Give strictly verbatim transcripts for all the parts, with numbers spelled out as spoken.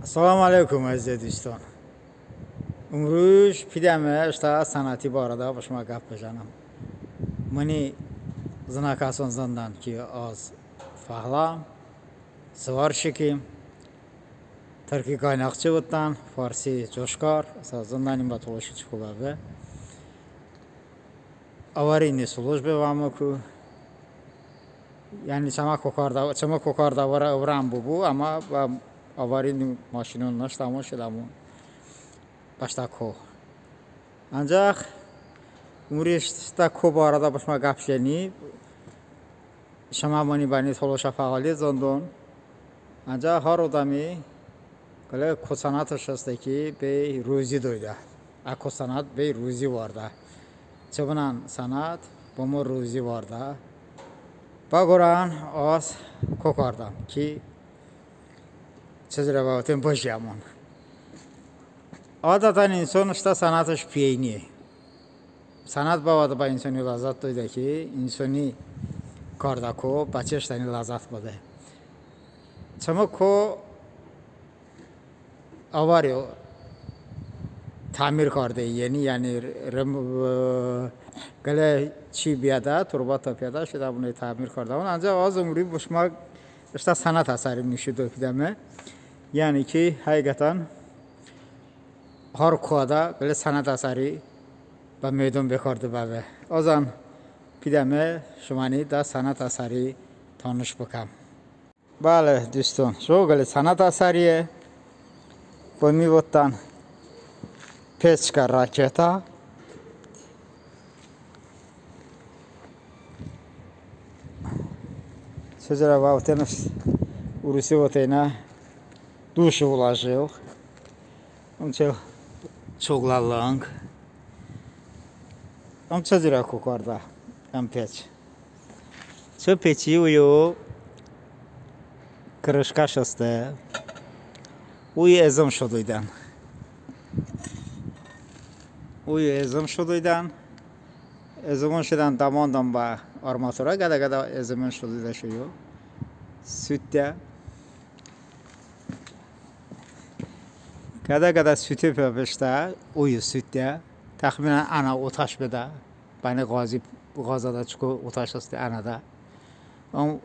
Səlamu əleykum, əzizə duston. Imruj pidəme ıştə sənəti barədə bə şımə qəp bıjənım. Mıni zınəkəson zındən ki, az fəhləm, svarşikim, tırki qaynaqçı votdən, farsi coşkar, əsə zındənim bə tolışi çoko bəbe. Аварийный службе vəmoku. Yəni çəmə ko kardə, çəmə ko kardə vırə ıvrəm bıbu, əmma bə аварийный maşinon nıştəmon, şedəmon bəştə ko. Ancəx ımruj ıştə ko barədə bə şımə qəp jəni, şımə mıni bəni tolışə fəali zındon. Ancəx har odəmi qılə ko sənətış heste ki, bəy ruzi doydə. Ə ko sənət bəy ruzi vardə. Çəvonən sənət bə mı ruzi vardə. Bə qorən az ko kardəm ki, çı curə bəvotem, bıjiyəmon. Adətən inson ıştə sənətış piyeyniye. Sənət bəvədə bə insoni ləzzət doydə ki, insoni kardə ko bəçəy ıştəni ləzzət bıdə. Çəmə ko avariyo təmir karde, yəni, yəni rem-, ə, qılə çiy biyədə, turba topiyədə, şedəmone təmir kardəmon. Ancəx az ımruj bə şımə ıştə sənət əsəri nişo doy pidəme. Yəni ki, həqiqətən har koədə qılə sənət əsəri bə meydon bekarde bəbe. Azən pidəme şıməni də sənət əsəri tanış bıkəm. Bəle, duston, jıqo qılə sənət əsəriye. Bımi votdən peçka raketa. Çı curə bəvoten, urusi voteynə душ вложил. Im çı ço qılə lınq. Im çı curə ko kardə ım peç. Çı peçi oyo krışkaş heste. Oyo ezım şodoydən. Oyo ezım şodoydən. Ezımon şedən dəmandən bə armatura, qədə-qədə ezımon şodoydə şoyo. Sutdə. Qədə-qədə sute bəpeştə, oyo sutdə. Təxminən ənə otəş bedə. Bəni ğazi, ğazədə çoko otəş heste ənədə. Im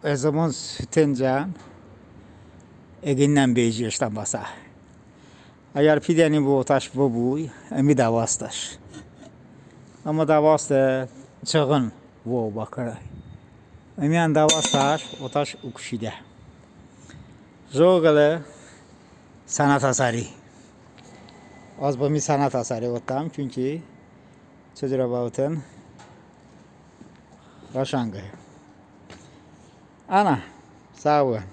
ezımon sutencən eqınnən beyci ıştən bəsə. Əgər pidəni bo otəş bıbuy, ımi dəvastış. Əmma dəvaste çığın vo bəkərəy. Imiyən dəvastış otəş ukuşidə. Jıqo qılə sənət əsəri. Az bımi sənət əsəri votdəm, çünki çı curə bəvoten, qəşənqe. Ənə, sağ olun.